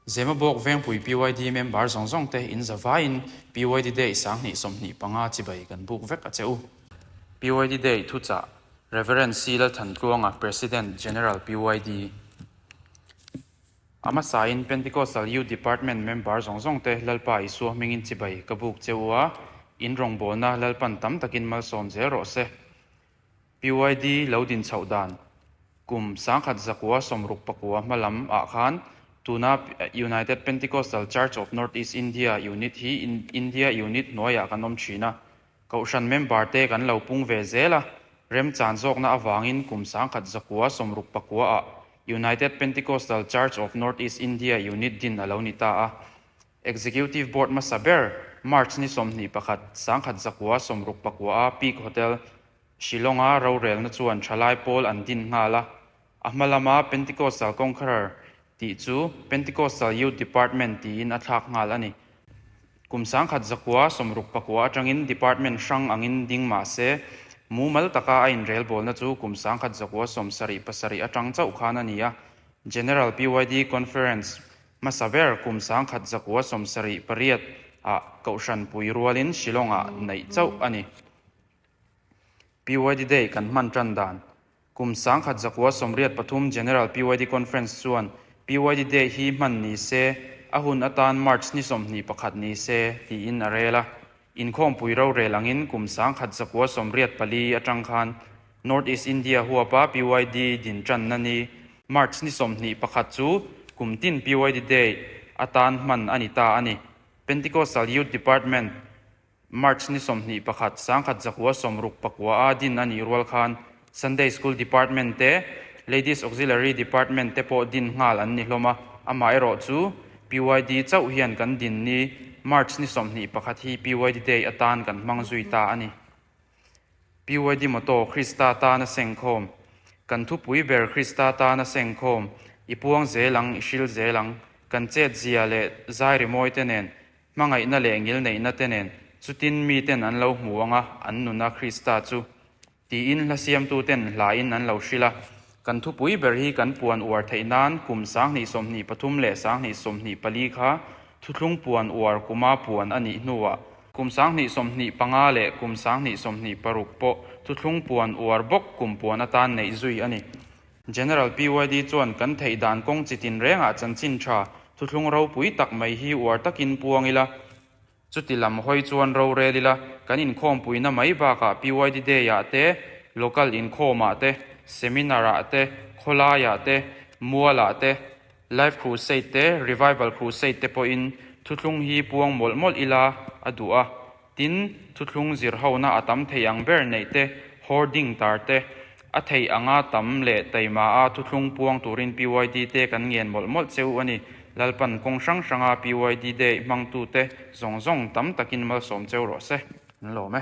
Zemabawk Vengpui PYD member zawng zawng te in zavaiin PYD Day 2025 chibai kan buk vek a che u. PYD Day thuchah Rev. C. Lalthantluanga President General PYD A hmasain Pentecostal Youth Department member zawng zawng te Lalpa Isua hmingin chibai ka buk che u a, in rawngbawlna Lalpan tam takin malsawm zel rawh se. PYD lo din chhoh dan kum 1969 hma lam ah khan tuna United Pentecostal Church of North East India unit hi India unit hnuaiah kan awm thin a, Kohhran member te kan lo pung ve zel a, remchan zawkna avangin kum 1969 ah United Pentecostal Church of North East India unit din a lo ni ta a. Executive Board hmasa ber March ni 21, 1969 a Peak Hotel, Shillong-a rorelna chuan thalai pawl an din nghal a, a hma lama Pentecostal Conqueror tih chu Pentecostal Youth Department tiin a thlak nghal a ni. Kum 1969 atangin department hrang angin ding mah se, mumal taka a inrelbawlna chu kum 1977 atang chauh khan a ni a. General PYD Conference hmasa ber kum 1978 ah Kohhran pui rualin Shillong-ah neih chauh a ni. PYD Day kan hman tan dan. Kum 1983 General PYD Conference chuan PYD Day hi hman ni se, a hun atan March ni 21 ni se, tiin a rel a. Inkhawmpui rorel angin kum 1984 atang khan North East India huapa PYD din tanna ni March ni 21 chu kum tin PYD Day atan hman a ni ta a ni. Pentecostal Youth Department. March ni 21, 1969 a din a nih rual khan Sunday School Department te, Ladies Auxiliary Department te pawh din nghal an ni hlawm a, amaherawh chu PYD chauh hian kan din ni March ni 21 hi PYD Day atan kan hmang zui ta a ni. PYD Motto, Krista tana sengkhawm, Kan thupui ber Krista tana sengkhawm, i puang zel ang, i hril zel ang, kan chet zia leh zai rimawi te nen Hmangaihna leh ngilneihna te nen chutin miten an lo hmu ang a, an nuna Krista chu tiin hla siamtuten hlain an lo hrilh a. Kan thupui ber hi kan puan uar theih nan kum 2023 leh 2024 kha thuthlung puan uar kuma puan a nih hnuah kum 2025 leh kum 2026 pawh thuthlung puan uar bawk kum puan atan neih zui a ni. General PYD chuan kan theih dan kawng chi tin rengah chanchin tha thuthlung ropui tak mai hi uar takin puang ila, chuti lam hawi chuan rorel ila, kan inkhawmpuina mai bakah PYD Day-ah te, local inkhawmah te, seminar-ah te, khawlaiah te, mualah te, Life Crusade te, Revival Crusade te pawhin thuthlung hi puang mawlh mawlh ila a duh a. Tin, thuthlung zirhona a tam thei ang ber neih te, hoarding tar te, a theih anga tam leh taima a thuthlung puang turin PYD te kan ngen mawlh mawlh cheu a ni. Lalpan kawng hrang hranga PYD Day hmangtute zawng zawng tam takin malsawm cheu rawh se. An lawm e.